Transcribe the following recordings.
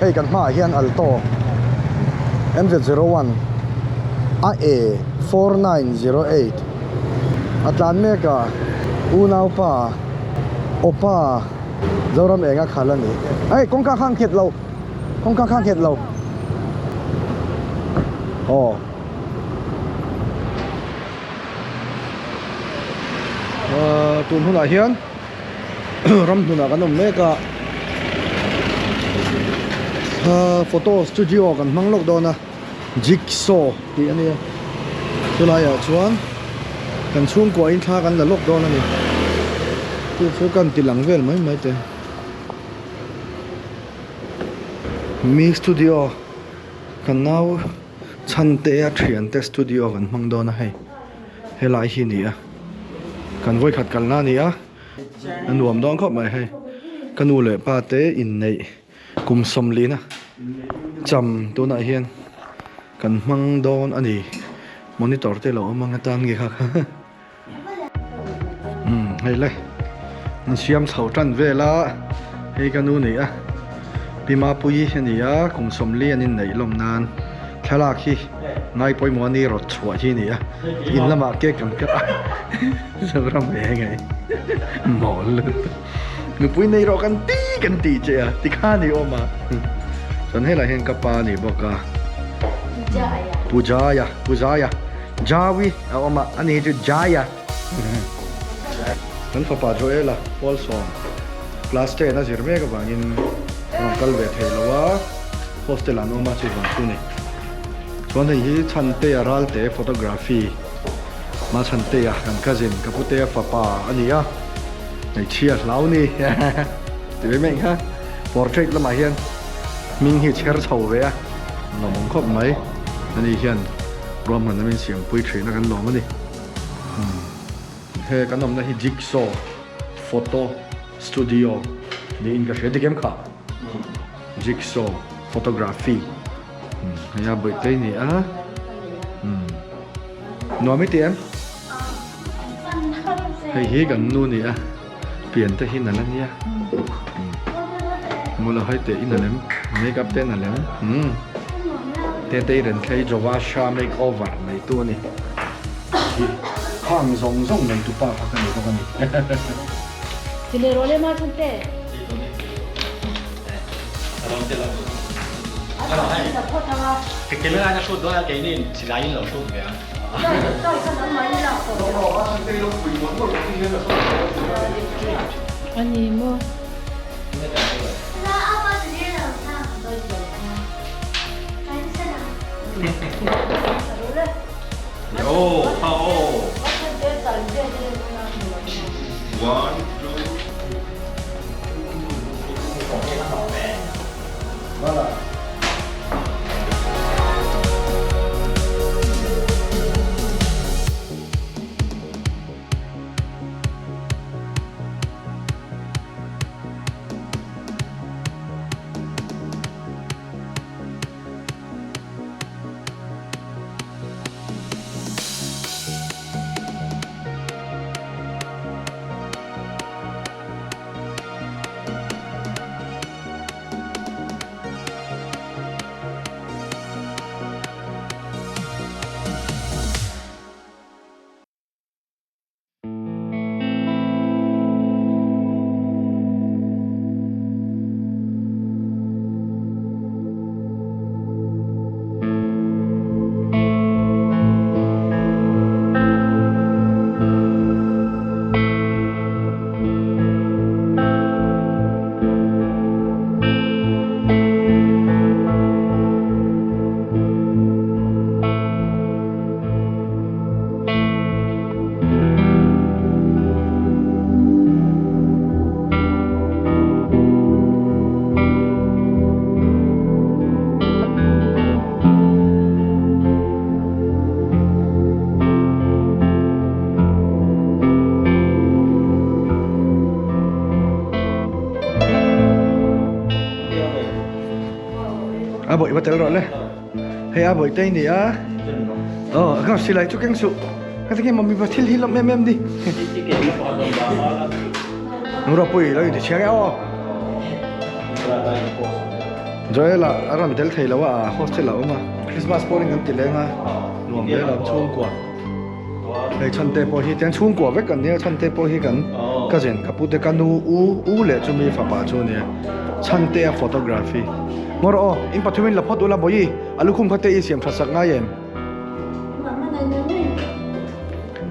Hei kan hmaah hian Alto MZ01 a e 4908 a tlan mek a, unaupa Awpa Zoram enga khal a ni. Hei kawngka kha ang nghet lo, kawngka kha ang nghet lo. Aw. Ahh tun hunah hian ram hnunah kan awm mek a ahh photo studio kan hmang lawk dawn a jigsaw tih a nia chulaiah chuan kan chhungkua in thla kan la lawk dawn a ni chu chu kan ti lang vel mai mai te mi studio kan nau chhante a thiante studio kan hmang dawn a hei helai hi a ni a kan vawikhat kalna a ni a a nuam dawn khawp mai hei ka nu leh pa te inneih kum sawmlina cham tunah hian kan hmang dawn a ni monitor te lo awm ang atan nge kha kha umm hei le an siam chho tan vel a hei ka nu ni a pi mapuii a ni a kum sawmli an inneih lawm nan thlalak hi ngai pawimawh a ni rawt chhuah hi a ni a in lamah cake kan cut a Zoram ve ngei mawl lutuk nupui nei rawh kan ti kan tih che a tikhan i awm a chuan helaiah hian ka pa a ni bawk a Pujaya Pujaya Jawi a awm a ani hi chu Jaya kan fapa Joela Paulsawm class 10 a zir mek avangin a rawn kal ve thei lo a hostel ah an awm a chuvang chu a ni chuan hei hi Chhantea Ralte photography Ma Chhantea kan cousin ka putea fapa a ni a hmeichhia hlau ni ti ve mai kha portrait lamah hian hming hi chher chho ve a lawmawm khawp mai ani hian ruahmanna min siampui thin a kan lawm a ni he kan awmna hi jigsaw photo studio niin ka hria dik em kha jigsaw photography hei a bawihte ni a nuam i ti em hei hi kan nu ni a pian te hi nalh a nia mula hai te i nalh em make up te nalh em te te i ren thlei Jovasha make over nei tu a ni hi khang zawng zawng nei tu pa kha ka ni bawk a ni. A bawih va tel rawh le hei a bawih te ni a aw ka silai chu keng suh ka tinge mami va thil hi lawm em em ni Nura pui lo in ti chhiang e aw. Joel-a a rawn tel thei lo a, hostel a awm a, Christmas pawhin kan ti leng a, nuam hle lo chhungkua. Hei chhante pawh hi tiang chhungkua vek kan nia, chhante pawh hi kan cousin ka pute ka nu u u leh chumi fapa chu a nia, chhante a photography. Ngaw rawh aw, in pathumin la phawt ula Bawihi, a lukhum kha te i siam that sak ngai em?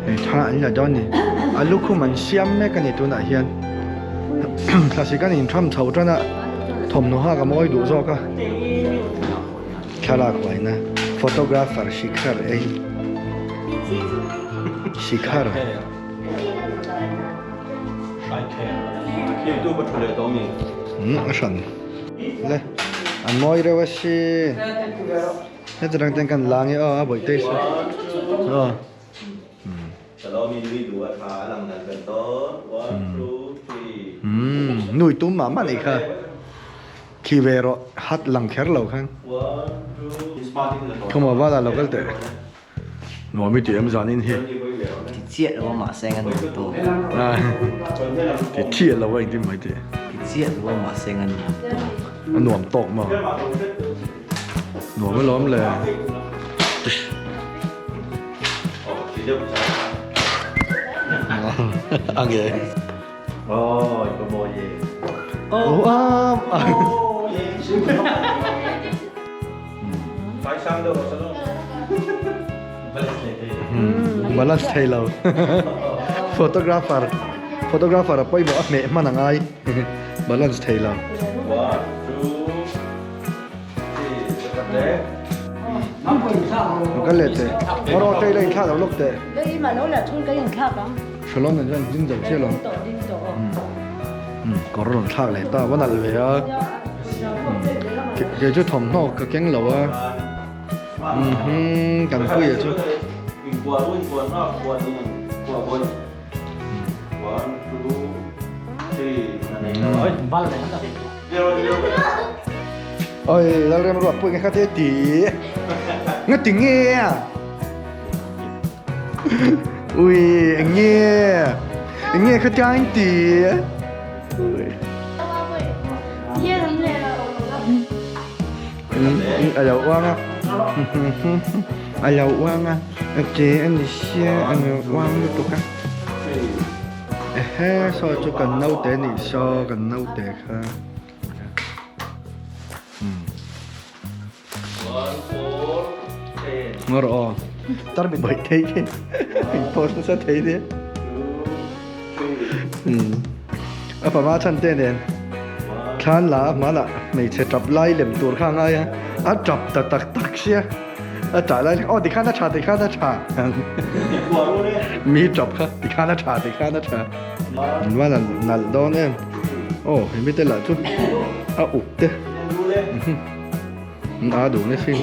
Hei thla an la dawn ni, a lukhum an siam mek a ni tunah hian. Thlasik an intham chho tan a, thawmhnaw hak a mawi duh zawk a. Thlalak huaina photographer Shikhar ei Shikhar. Umm a hran le an mawi reuh a sin heti rang ten kan la nge aw a bawih te chu aw. Umm nui tum mah mah nei kha. Khi ve rawh hat lang kher lo khan. Khawma vala lo kal teh. Nuam i tih em zan in hi. Ti chiah lo a mahse nga nuam tu. Ti chiah lo a engtin mai tih. Ti chiah lo a mahse nga nuam tu. A nuam tawk maw. Nuam alawm le. A nge. Balance thei lo photographer photographer a pawimawh a hmeh hman a ngai balance thei lo. Ka let teh rawh tei la inthlak lo lawk teh. Shalom nen chuan ding zo chiah lo. Kawr rawn thlak leh ta va nalh ve a. Kei chu thawmhnaw ka keng lo a. Kan puia chu. Oi Lalremruat pawh i nge kha te ti. Nga ti nge a. Ui eng nge eng nge kha tiang ti a lo uang a a lo uang a che a ni sia a lo uang lutuk a ehe saw chu kan naute nih saw kan naute kha. Ngawr aw tarmit bawih thei khi in post nasa thei nia a pama chhan te nen thlan la a hmanah hmeichhe tap lai lem tur kha a ngai a a tap ta tak tak sia a tah lai aw tikhan a tha tikhan a tha mi tap kha tikhan a tha tikhan a tha an nalh dawn em aw hemi te lah chu a uk te. A duh na sin.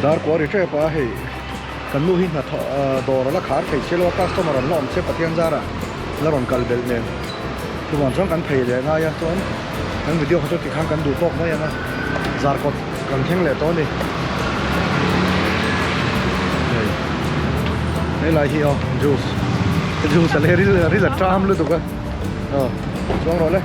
Dar kual ri tep a hei kan nu hi hnathawh dawr a la khar thei si lo a customer an la awm che Pathian zara la rawn kal belh nen chuvang chuan kan phei leh ngai a chuan kan video kha chu tikhan kan duh tawk mai ang a zar kawt kan thleng leh tawh a ni hei helai hi aw juice juice a le ril ril a ṭam lutuk a aw chuang rawh le.